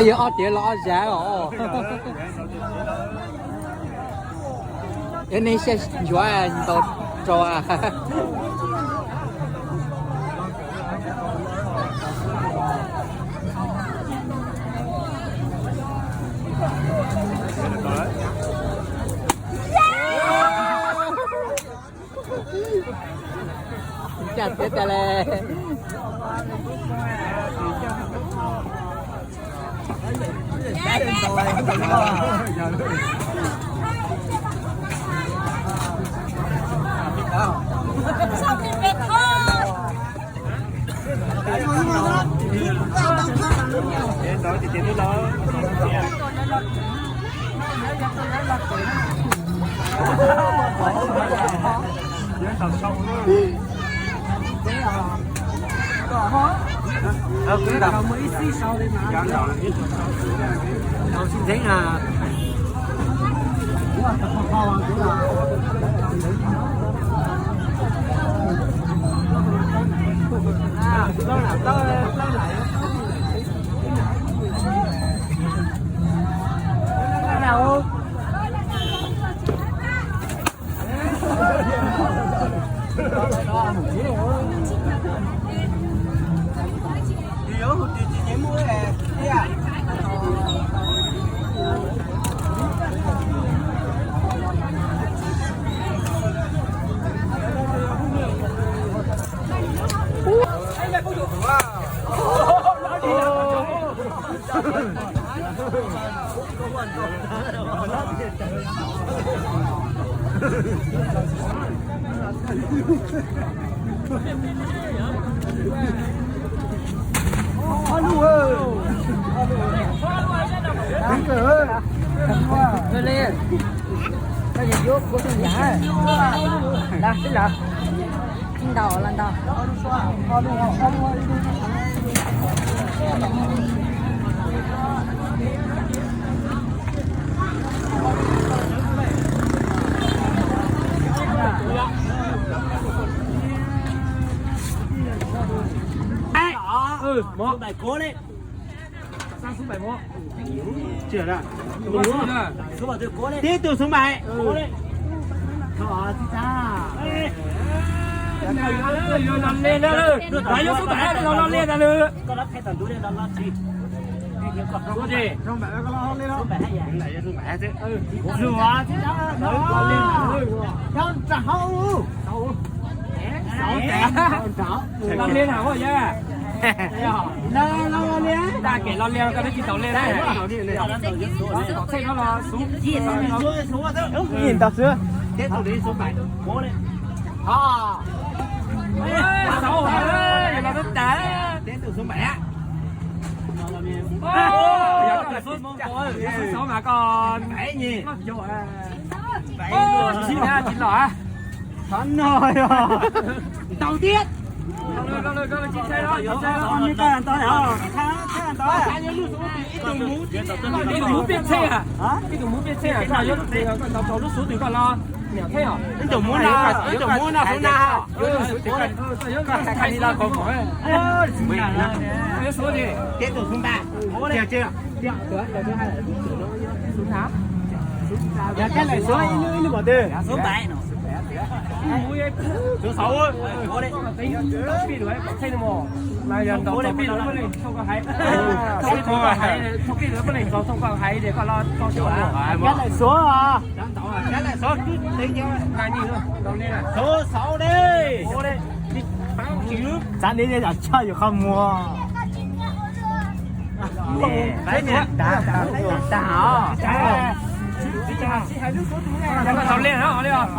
Yog ob tiav los ob zav os. Es nej saib ntsuav ntau rau. Caj tiav tas le. Tib tug xub npaim. Los li, los li tas lawm. Los li na, daj kev los li koj twb tsis tau li na. Txheej no los xub, xub xwb. Xauv, los twb tas. Xauv mas koj tsis los. Qhov no yog ntau thiab. Ib tug muv peb txheej, ib tug muv peb txheej, koj yuav lub txheej los niam txheej os. Ib tug muv no, ib tug muv no xub na. Koj hais li los kaus mom. Yuav xub li. Xub na. Xub na. Xub na. Mas yog ntaus tau pij lawv poj niam thooj koj hais, thooj pij lawv poj niam txaus thooj koj hais tias koj los tau xyuas. Suav os. Suav xauv dej. Txav dej yam tshaj yus qhov muag. Tag os. Tau li os.